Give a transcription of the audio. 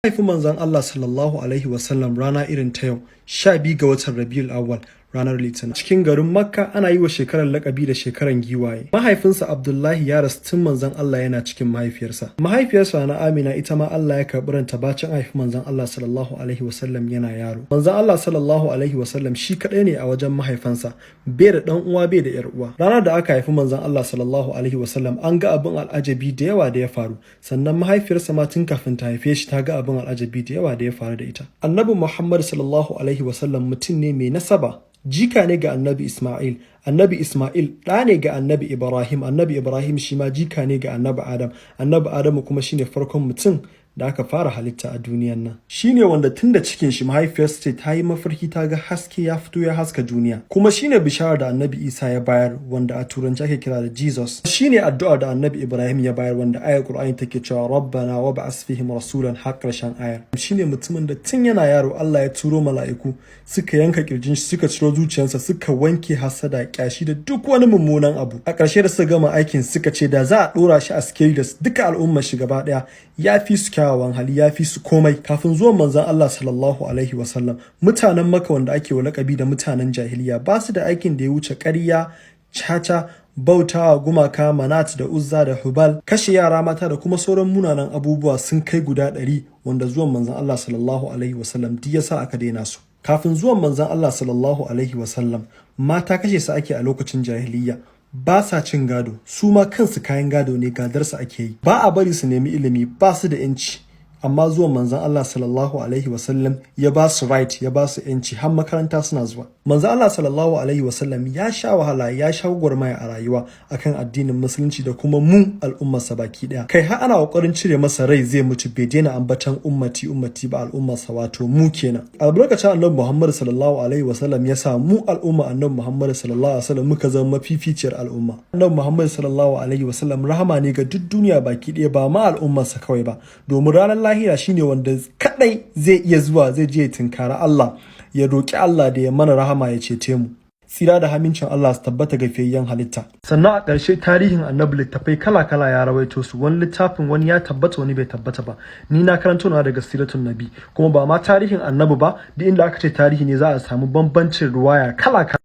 Haifi Manzon Allah Sallallahu Alaihi Wasallam rana irin ta yau, 12 ga watan Rabiul Awwal, ranar Litinin. Cikin garin Makka, ana yi wa shekarar lakabi da shekaran giwaye. Mahaifinsa Abdullahi ya rasu tun Manzon Allah yana cikin mahaifiyarsa. Mahaifiyarsa na Amina ita ma Allah ya karɓi ranta bacin haifi Manzon Allah Sallallahu Alaihi Wasallam yana yaro. Manzon Allah Sallallahu Alaihi Wasallam shi kaɗai ne a wajen mahaifansa, bai da ɗan uwa, bai da ‘yar uwa. Ranar da aka haifi Manzon Allah Sallallahu Alaihi Wasallam, an ga abin al'ajabi da yawa da ya faru. Sannan mahaifiyarsa ma tun kafin ta haife shi ta ga abin al'ajabi da yawa da ya faru da ita. Annabi Muhammad Sallallahu Alaihi Wasallam mutum ne mai nasaba, jika ne ga Annabi Ismail. Annabi Ismail ɗa ne ga Annabi Ibrahim. Annabi Ibrahim shi ma jika ne ga Annabi Adam. Annabi Adamu kuma shine farkon mutum da aka fara halitta a duniyan nan. Shine wanda tun da cikin shi mahaifiyarsa ce ta yi mafarki ta ga haske ya fito ya haska duniya. Kuma shine bisharar da Annabi Isa ya bayar, wanda a Turanci ake kira da Jesus. Shine addu'ar da Annabi Ibrahim ya bayar, wanda ayar Qur'ani take cewa "Rabbana wa ba'as fihim rasulan" har karshen ayar. Shine mutumin da tun yana yaro Allah ya turo mala'iku suka yanka kirjin shi, suka ciro zuciyarsa, suka wanke hasada, kyashi da duk wani mummunan abu. A ƙarshe da suka gama aikin, suka ce da za a ɗora shi a sikeli da duka al'ummar shi gaba ɗaya, ya fi su kyawawan hali, ya fi su komai. Kafin zuwan Manzon Allah Sallallahu Alaihi Wasallam, mutanen Maka, wanda ake wa lakabi da mutanen jahiliya, ba su da aikin da ya wuce ƙarya, caca, bautawa gumaka Manat da Uzza da Hubal, kashe yara mata da kuma sauran munanan abubuwa sun kai guda 100, wanda zuwan Manzon Allah Sallallahu Alaihi Wasallam duk yasa aka daina su. Kafin zuwan Manzon Allah Sallallahu Alaihi Wasallam, mata kashe su ake a lokacin jahiliya. Ba sa cin gado, su ma kansu kayan gado ne, gadarsu ake yi. Ba a bari su nemi ilimi, ba su da yanci. Amma zuwan Manzon Allah Sallallahu Alaihi Wasallam ya ba su right, ya ba su yanci, har makaranta suna zuwa. Manzon Allah Sallallahu Alaihi Wasallam ya sha wahala, ya sha gwagwarmaya a rayuwa akan addinin Musulunci da kuma mu al'ummarsa baki daya. Kai, har ana kokarin cire masa rai zai mutu, bai daina ambatan "ummati, ummati" ba, al'ummarsa, wato mu kenan. Albarkacin Annabi Muhammad Sallallahu Alaihi Wasallam ya sa mu al'umma Annabi Muhammad Sallallahu Alaihi Wasallam muka zama mafificiyar al'umma. Annabi Muhammad Sallallahu Alaihi Wasallam rahama ne ga duk duniya baki daya, ba ma al'ummarsa kawai ba, domin ranar lahira shine wanda kadai zai iya zuwa, zai je ya tunkara Allah, ya roki Allah da ya mana rahama, ya cece mu. Tsira da amincin Allah su tabbata ga fiyayyen halitta. Sannan a ƙarshe, tarihin Annabi littafai kala-kala ya rawaito su. Wani littafin wani ya tabbata, wani bai tabbata ba. Ni na karanto na daga Siratun Nabi. Kuma ba ma tarihin Annabi ba, duk inda aka ce tarihi ne za a samu bambancin ruwaya kala-kala.